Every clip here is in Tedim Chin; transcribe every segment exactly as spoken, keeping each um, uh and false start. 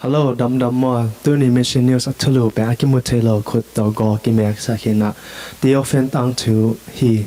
Hello, damdam maw? Tuni Mission News a thulu pen a kimu thei lo khut tawh gaw kimeksak hi a, Theophane tangthu hi.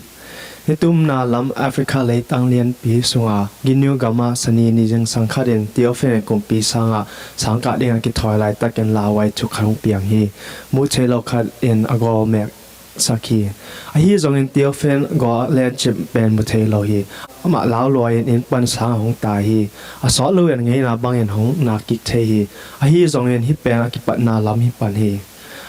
Nitumna lam Africa leitang lianpi sunga Guinea gamah Sani ni zingsang khatin Theophane in kumpi sangah sangkah dingah kithawi laitakin lauhuai thu khat hong piang hi. Muh thei lo khat in a gaw mek sak hi. Ahi zongin Theophane gaw a lencip pen mu thei lo hi. Amah lau luai-in inn pan sangah hong tai hi. A sawt loin a ngeina bangin hong nak kik thei hi. Ahi zongin hih pen a kipatna lam hi pan hi.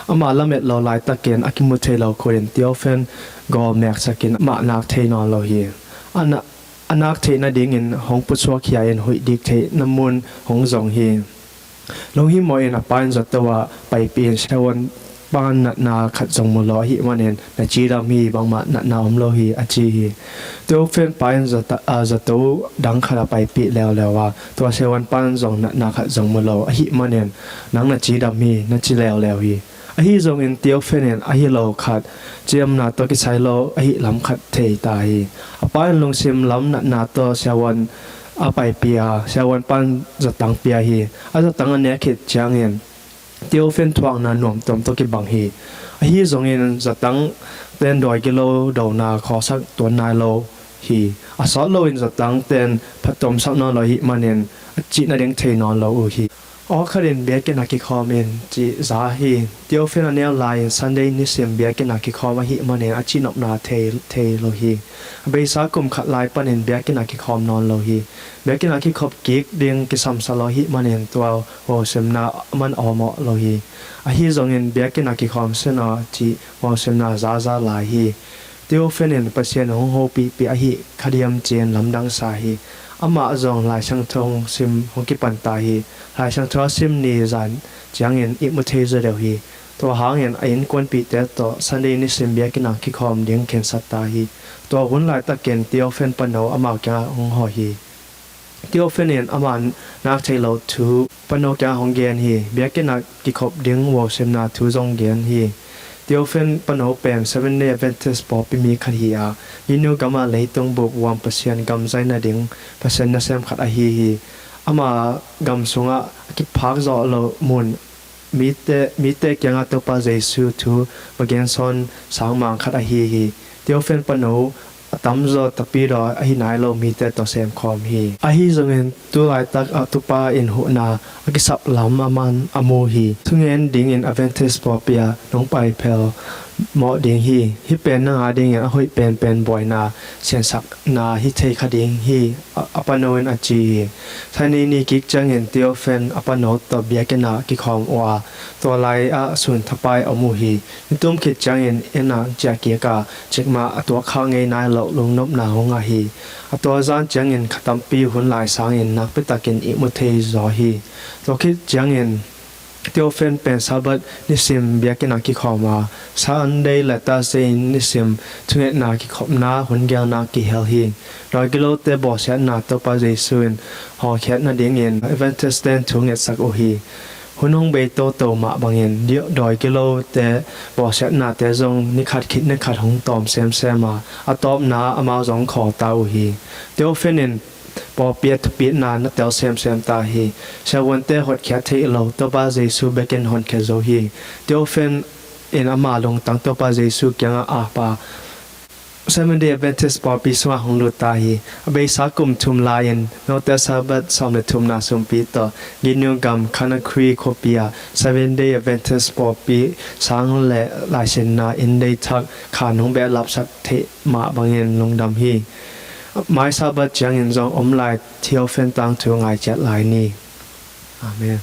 Amah lamet lo laitakin a kimu thei lo khutin Theophane gaw meksakin amah nak thei nawn lo hi. A na-, a nak theih nadingin hong pusuak khia-in huih dik theihna mun hong zong hi. Lunghimawh in a pa in zato ah, paipih in siavuan pan natna khat zong mu lo ahih manin na cidam hi, bangmah natna om lo hi, a ci hi. Theophane pa in zata-, a, zato dang khat a paipih leuleu a, tua siavuan pan zong natna khat zong mu lo ahih manin nang na cidam hi, na ci leuleu hi. Ahi zongin Theophane in ahi lo khat, ciamna tawh kisai lo ahih lam khat thei ta hi. A pa in lungsim lam natna tawh siavuan a paipih a, siavuan pan zatang pia hi. A zatang a nek khit ciangin Theophane thuakna nuamtuam tawh kibang hi. Ahi zongin zatang ten dawi gilo dona khawlsak tuan nai lo hi. A sawt loin zatang ten phattuamsak nawn lo ahih manin a cih nading thei nawn lo uh hi. Aw khatin biakinn ah kikhawm in cih za hi. Theophane a neu lai-in Sunday nisim biakinn ah kikhawm ahih manin a cihnopna thei, thei lo hi. A beisa kum khat lai panin biakinn ah kikhawm nawn lo hi. Biakinn ah kikhop kik ding kisamsa lo ahih manin tua huausimna a man awmawh lo hi. Ahi zongin biakinn ah kikhawm sinaw cih huausimna zaza lai hi. Theophane in Pasian hong hopihpih ahih kha diam ci-in lamdang sa hi. Amah zong Lai Siangtho hong sim hong kipan ta hi. Lai Siangtho a sim ni zan ciangin ihmu thei zaw deuh hi. Tua hangin a innkuanpihte tawh Sunday nisim biakinn ah kikhawm ding khensat ta hi. Tua hun laitakin Theophane pano amau kiangah hong hawh hi. Theophane in amah nak thei lo thu pano kiangah hong gen hi. Biakinn ah kikhop ding huausimna thu zong gen hi. Theophane pano pen Seventh Day Adventist pawlpi mi khat hi a, Guinea gamah leitung bup huam Pasian gam zai nading Pasian nasem khat ahi hi. Ama gam sungah a kiphak zawh loh mun, mite, mite kiangah Topa Jesu thu va gen sawn sangmang khat ahi hi. Theophane pano a tamzaw tapidaw ahi nai lo mite tawh semkhawm hi. Ahi zongin tu laitak ah Topa in huhna a kisap lam a man a mu hi. Thungen dingin Adventist pawlpi ah nong pai phel mawh ding hi. Hih pen nang a dingin a hoih penpen buaina siansakna hi thei kha ding hi, a, a pano in a ci hi. Sunday ni kik ciangin Theophane a pano tawh biakinn ah kikhawm uh a, tua lai-ah sun thapai a om uh hi. Nitum khit ciangin inn ah ciah kik a, cikmah a tuakkha ngei nai loh lungnopna hong ngah hi. A tua zan ciangin kha tampi hun lai sangin nakpi takin ihmu thei zaw hi. Tua khit ciangin Theophane pen Sabbath nisim biakinn ah kikhawm a, Sunday le Thursday nisim thungetna kikhopna hun gelna kihel hi. Dawi gilote bawlsiatna Topa Jesu in hawlkhiat nadingin Adventist ten thu ngetsak uh hi. Hun hong bei toto mah bangin di-, dawi gilote bawlsiatnate zong nikhat khit nikhat hong tawm semsem a, a tawpna amau zong khawl ta uh hi. Theophane in pawlpi a thupitna na tel semsem ta hi. Siavuante hotkhiat theih lo Topa Jesu bekin honkhia zo hi. Theophane in ama lungtang Topa Jesu kiangah ap a, Seventh Day Adventist pawlpi sungah hong lut ta hi. A beisa kum thum lai-in note Sabbath sawm le thumna sumpi tawh Guinea gam Conakry khuapi ah Seventh Day Adventist pawlpi sang le laisinna inn deithak khan hong behlapsak theih mah bangin lungdam hi. Mai Sabbath ciangin zong om lai Theophane tangthu ngai ciat lai ni. Amen.